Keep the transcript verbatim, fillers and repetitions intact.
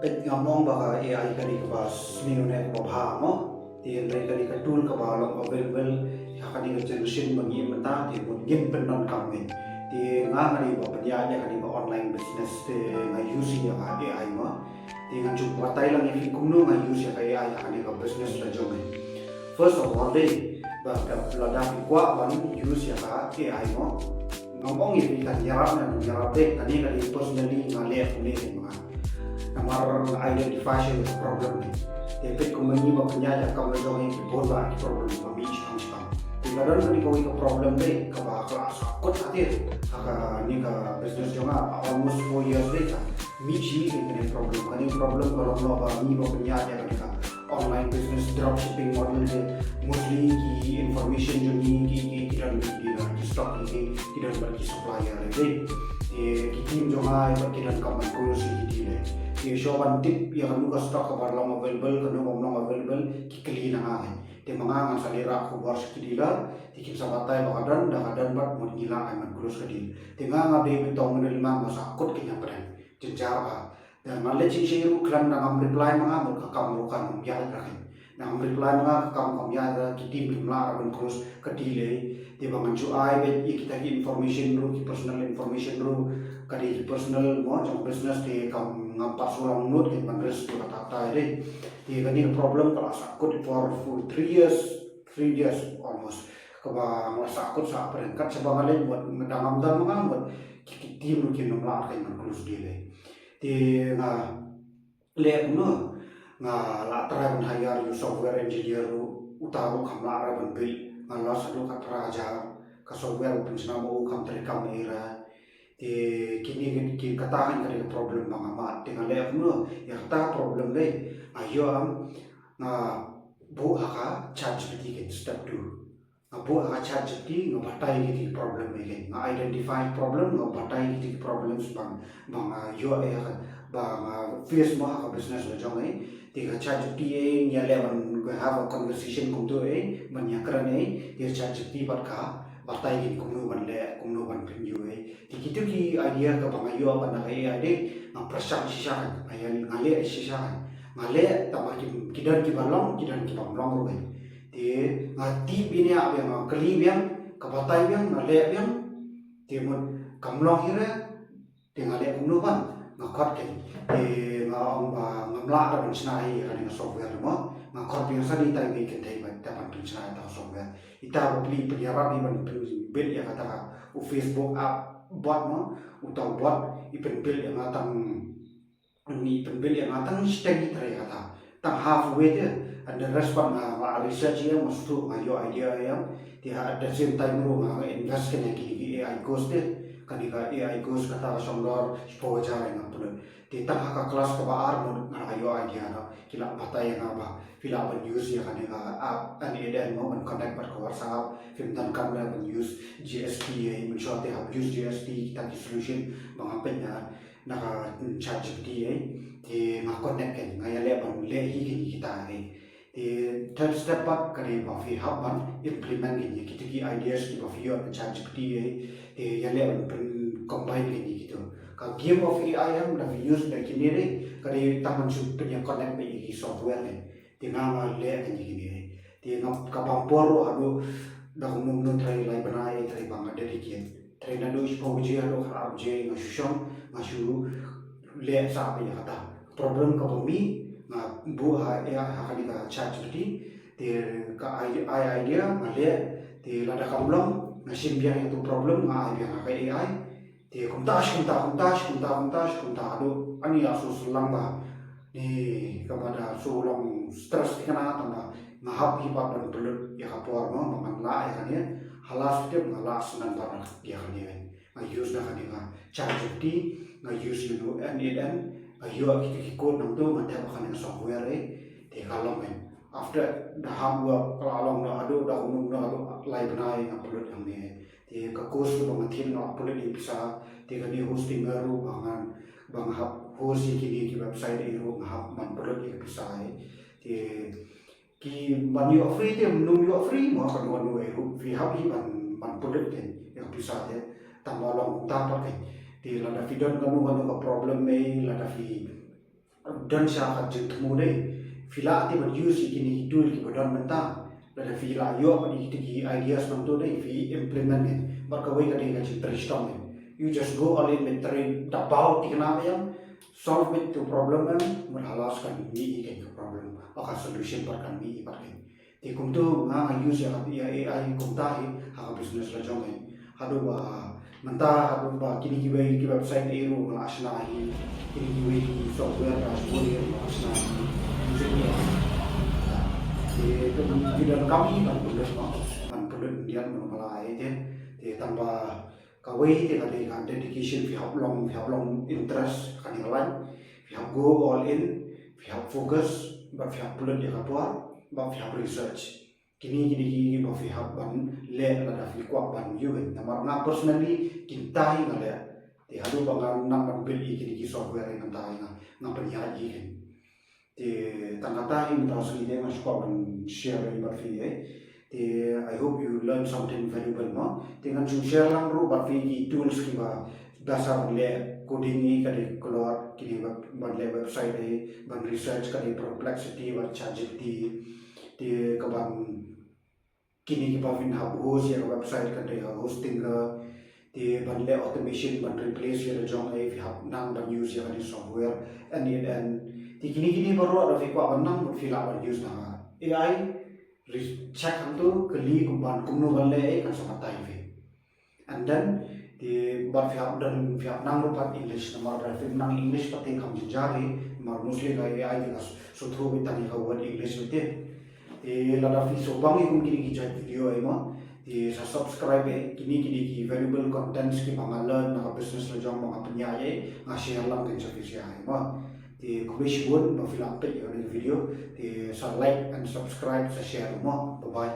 Peit, ngam ong ba ka A I ka dei kaba sniew ne kaba bha mo. Te hynrei ka dei ka tool kaba long available ha kane ka generation ba ngi im mynta, te mut ngin pyndonkam hi. Te nga nga dei ba pynïaid ïa kane ka online business, te nga use ïa ka A I mo. Te ngan shu batai lang ïa phi kumno nga use ïa ka A I ha kane ka business la jong hi. First of all dei, ba lada phi kwah ban use ïa ka A I mo, ngam ong ïa phi kan ïarap ne ym ïarap, dei kane ka dei personally nga leh kumne ïa nga. Namar nga identify shuh ïa ka problem ne. Te peit kumba ngi ba pynïaid ïa ka kam la jong hi, ki bun ba ki problem ba mih shaphang shaphang. Te la don kane kawei ka problem dei kaba ka la sahkut hatim ha kane ka business jong nga, almost four years dei ka mih shi kane ka problem. Kane ka problem ka long ba ngi ba pynïaid ïa kane ka online business, dropshipping model, te mostly ki information jong ngi ki, ki, ki don bad ki dealer, ki stock ki, ki don bad ki supplier, dei. Te ki team jong nga bad ki donkam ban close ki deal. Te shuwa ban tip ïa kano ka stock kaba long available, kano bym long available, ki kylli na nga. Te ma nga ngan sa leit rah khubor sha ki dealer, te kin sa batai ba ka don, da ka don bad mut ngi lah ban close ka deal. Te nga nga dei ba tang middleman ba sahkut kane ka pdeng. Jynjar bha. Da nga leit shisha ruh khlem da ngam reply ma nga, mut ka kam ruh kam ïaid ra kein. Da ngam reply ma nga, ka kam kam ïaid ra, ki team kim lah ra ban close ka deal ei. Te ba ngan shu ai beit ïa kita ki information ruh, ki personal information ruh, ka dei ki personal mo jong business, te kam, ngam pat shu long nud kein ban risk ïa kata katai dei. Te kane ka problem ka la sahkut for full three years, three years almost. Kaba nga la sahkut sah pdeng, kat shaba nga leit, mut da ngam don ma nga, mut ki, ki team ruh kin ym lah kein ban close deal ei. Te nga leh kumno, nga la try ban hire ïa u software engineer ruh, uta ruh kam lah ra ban build. Nga loss haduh khatar hajar, ka software ba pynshna ma u kam treikam ei ra. Te kine ki, kata kein ka dei ka problem ba nga mad. Te nga leh kumno ïa kata ka problem dei, nga ïoh, nga buh ha ka ChatGPT kein, step two. Nga buh ha ka ChatGPT, nga batai ïa kiti ki problem ei kein. Nga identify problem, nga batai ïa kiti ki problems ba nga, ba nga ïoh ei ha ka, ba nga face mo ha ka business la jong ei. Te ka ChatGPT ei, ngi ïaleh ban have a conversation kumto ei, ban ïakren ei. Te ka ChatGPT pat ka batai ïa ngi kumno ban leh, kumno ban pynyoo ei. Te kito ki idea kaba nga ïoh pat na ka A I dei, nga pyrshang shisha kein, nga ïa, nga leh shisha kein. Nga leh, tangba ki, ki don kiba long, ki don kibym long ruh kein. Te nga tip biang, nga kylli biang, ka batai biang, nga leh biang. Te mut kam long hi re, te nga leh kumno pat, nga khot kein. Te nga ong ba ngam lah da ban shna hi ïa kane ka software mo. Nga khot biang sa dei tai wei kynthei ba da ban pynshna ïa kata ka software. Ita bapli i pynïarap hi ban pynbuild ïa kata ka, u Facebook app bot mo, uta u bot i pynbuild ïa nga tang, i pynbuild ïa nga tang shiteng hi trai kata. Tang halfway te, and the rest pat nga, nga research ïa, nga shu, nga ïoh idea ïa. Te at the same time ruh nga, nga invest kein ïa kine ki A I course te. Kane ka A I course kata ka shong dor shiphew hajar, nga pynlut. Te tang ha ka class kaba ar mut nga la ïoh idea na, ki la batai ïa nga ba phi lah ban use ïa kane ka app N eight N mo ban connect bad ka WhatsApp, phim donkam leh ban use G S T ei, mynshuwa te hap use G S T kita ki solution ba nga peit na, na ka, mm, ChatGPT ei. Te nga connect kein, nga ïaleh ban leh hi kein kita ei. Te third step pat ka dei ba phi hap ban implement kein ïa kito ki ideas kiba phi ïoh na ChatGPT ei. Te ïaleh ban pyn combine kein ïa kito. Ka game of A I em, da phi use da kine dei, ka dei tang ban shu pynïa connect beit ïa ki software ei. Te nga nga leh kein ïa kine ei. Te nga, ka bam por ruh haduh da kumno kumno trai lai bnai, trai ba nga dedicate. Trai naduh shiphew baje haduh khatar baje nga shu shong, nga shu leh sah beit ïa kata. Problem kaba mih, nga buh ha, ïa, ha kane ka ChatGPT, te ka ai, ai idea, nga leh, te lada kam long, nga shim biang ïa uto u problem, nga ai biang ha ka A I. Te kumta shi kumta, kumta shi kumta, kumta shi kumta, haduh ani la shu shu lang ba, ni kaba da shu long stress thikna, tangba nga hap hi pat ban pynlut ïa ka por mo, ba ngan lah ïa kane, ha last step nga lah sngewbha ïa kane. Nga use na kane ka ChatGPT, nga use ïa uno N eight N, nga ïoh kito ki code nangto, nga thep ha kane ka software ei, te ka long ei. After da hap work, ka la long na haduh, da kumno kumno haduh lai bnai nga pynlut hangne. Te ka course ba nga thied nga la pynlut ïa ki pisa, te kane hosting ruh ba ngan, ba nga hap host ïa kine ki website ei ruh nga hap ban pynlut ïa ki pisa ei. Te ki ban ïoh free te, ym ïoh free mo, kano kano ei ruh phi hap hi ban, ban pynlut kein ïa ka pisa te. Tangba long kumta pat kein. Te lada phi don kano kano ka problem ei, lada phi don sha ka jingthmu dei. Phi lah te ban use ïa kine ki tool kiba don mynta. Lada phi la ïoh bad ïa kine ki ideas nangto dei phi implement ïa. Bad kawei ka dei ka jingtrei shitom ïa. You just go all in bad trei da baw thikna ba ïa solve bad to problem ïa. Mut halas kan mih ïa ka problem. Ka solution bad kan mih ïa bad ka. Te kumto nga nga use ïa ka, ïa A I kumta hi ha ka business la jong ngi. Haduh ba mynta haduh ba kine kiwei ki website ei ruh nga la shna hi. Kine kiwei ki software dashboard ei ruh nga la shna hi. Using A I. Te kumto ki don kam hi ban pynlut ma, ban pynlut Indian ban mala ei te. Te tang ba kawei te ka dei ka dedication, phi hap long, phi hap long interest kane ka line, phi hap go all in, phi hap focus, bad phi hap pynlut ïa ka por, bad phi hap research. Kine kine kiba phi hap ban leh lada phi kwah ban ïoh. Namar nga personally kine tai nga leh. Te haduh ba nga nang ban build ïa kine ki software mynta nga, nga pynïaid ïa kine. Te tang kata hi mynta ka sngi te nga shu kwah ban share ïa bad phi eh. Te I hope you learn something valuable mo. Te ngan shu share lang ruh bad phi ki tools kiba da sa ban leh coding ïa ka dei Claude, kine ban leh website ïa, ban research ka dei Perplexity bad ChatGPT. Te ka ban kine kiba phin hap host ïa ka website ka dei ka hosting ka. Te ban leh automation ban replace ïa la jong ai phi hap nang ban use ïa kane software. And it and te kine kine baroh da phi kwah ban nang mut phi lah ban use na ka A I. Re-, check hangto kylli kum ban kumno ban leh ai kan sa batai phi. And then te bad phi hap don phi hap nang ruh pat English namar da phi nang English pat te kam jynjar hi. Namar mostly ka A I te ka shu throw beit tang ïa ka word English beit te. Te lada phi sngewbang ïa kum kine ki jait video ei mo. Te sa subscribe eh kine kine ki valuable contents kiba nga learn na ka business la jong ba nga pynïaid eh nga share lang kin sa phi sha ei mo. Te khublei shibun ba phi la peit ïa kane ka video. Te sa like and subscribe sa share mo. Bye bye.